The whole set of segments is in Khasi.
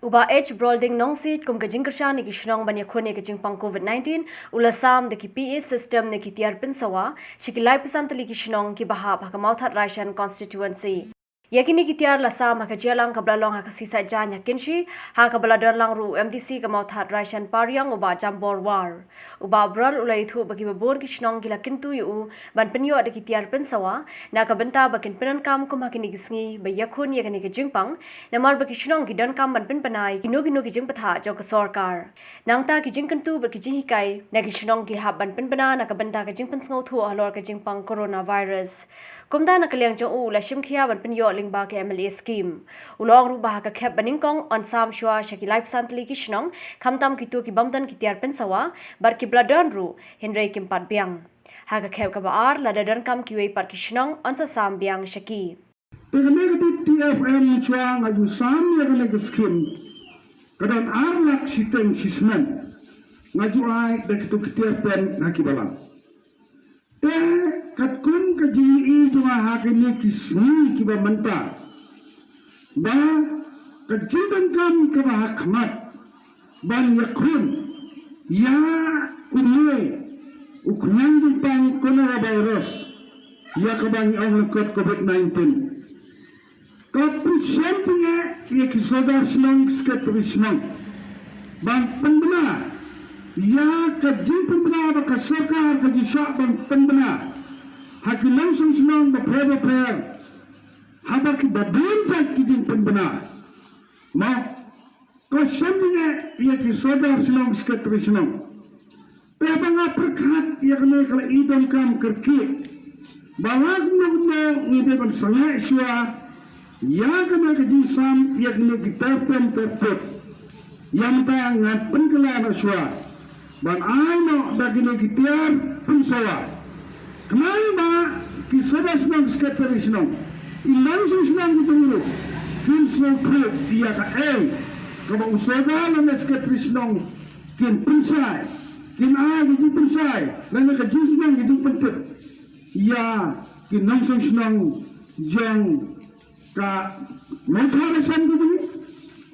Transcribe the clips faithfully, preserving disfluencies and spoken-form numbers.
U Bah H Brolding Nongsiej kum ka jingkyrshan ïa ki shnong ban ïakhun ïa ka jingpang COVID nineteen u la sam da ki P A system ne ki tiar pynsawa sha ki laiphew san tylli ki shnong kiba hap ha ka Mawthadraishan constituency. Ïa kine ki tiar la sam ha ka jingïalang kaba la long ha ka sngi Saitjaiñ ha Kynshi, ha kaba la don lang ruh u M D C ka Mawthadraishan Pariang u Bah Jambor War. U Bah Brold u la ïathuh ba kiba bun ki shnong ki la kyntu ïa u ban pynïoh da ki tiar pynsawa na ka bynta ba kin pyndonkam kum ha kine ki sngi ba ïakhun ïa kane ka jingpang, namar ba ki shnong ki donkam ban pynbna ïa kino kino ki jingbthah jong ka sorkar. Nangta ki jingkyntu bad ki jinghikai na ki shnong ki hap ban pynbna na ka bynta ka jingpynsngewthuh halor ka jingpang coronavirus. Kumta na ka liang jong u, u la shim khia ban pynïoh lyngba ka M L A scheme. U la ong ruh ba ha ka khep ba nyngkong yn sam shuwa sha ki laiphew san tylli ki shnong, khamtam kito ki bym don ki tiar pynsawa bad kiba la don ruh hynrei kim pat biang. Ha ka khep kaba ar, lada donkam kiwei pat ki shnong, yn sa sam biang sha ki. Te kane ka D T F M shuwa nga ju sam ïa kane ka scheme, ka don ar lak shiteng shisnem. Nga ju ai da kito ki tiar pen ha ki balang. Te katkum ka jingïohi jong nga ha kine ki sngi kiba mynta, ba ka jingdonkam kaba ha khmat ban ïakhun ïa une u khñiang jingpang coronavirus, ïa kaba ngi ong lyngkot COVID nineteen, ka pynshem jingeh ïa ki sordar shnong, ki secretary shnong ban pynbna ïa ka jingpynbna ba ka sorkar ka ju shah ban pynbna ha ki nongshong shnong bapher bapher, haba kiba bun jait ki jingpynbna. Mo, ka shem jingeh ïa ki sordar shnong, secretary shnong. Te ba nga pyrkhat ïa kane ka la i donkam kyrkieh ba la kumno kumno ngi dei ban sangeh shuwa ïa kane ka jingsam ïa kine ki tiar pen tiar put. Ïa mynta ngan pynkylla noh shuwa ban ai noh da kine ki tiar pynsawa. Khnang ba ki sordar shnong, secretary shnong, ki nongshong shnong ki jong u ruh kin sngewthuh ïa kaei kaba u sordar lane secretary shnong kin pynshai, kin ai ka jingpynshai lane ka jingsneng, ka jingpyntip ïa ki nongshong shnong jong ka Mawthadraishan ka jong ngi,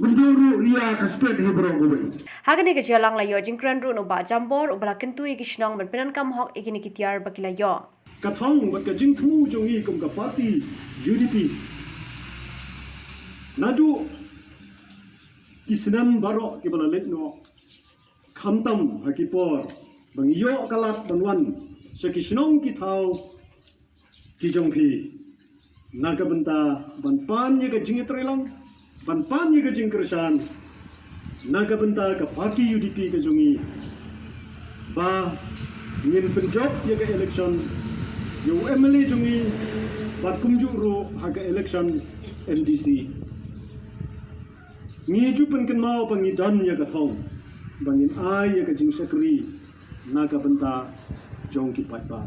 kumjuh ruh ïa ka state hi baroh kawei. Ha kane ka jingïalang la ïoh jingkren ruh na u Bah Jambor uba la kyntu ïa ki shnong ban pyndonkam hok ïa kine ki tiar ba ki la ïoh. Ka thong bad ka jingthmu jong ngi kum ka party U D P, naduh ki snem baroh kiba la leit noh, khamtam ha ki por ba ngi ïoh ka lad ban wan sha ki shnong ki thaw ki jong phi, na ka bynta ban pan ïa ka jingïatreilang, ban pan ïa ka jingkyrshan na ka bynta ka party U D P ka jong ngi, ba ngin pynjop ïa ka election ïa u M L A jong ngi, bad kumjuh ruh ha ka election M D C. Ngi ju pynkynmaw ba ngi don ïa ka thong ba ngin ai ïa ka jingshakri na ka bynta jong ki paidbah.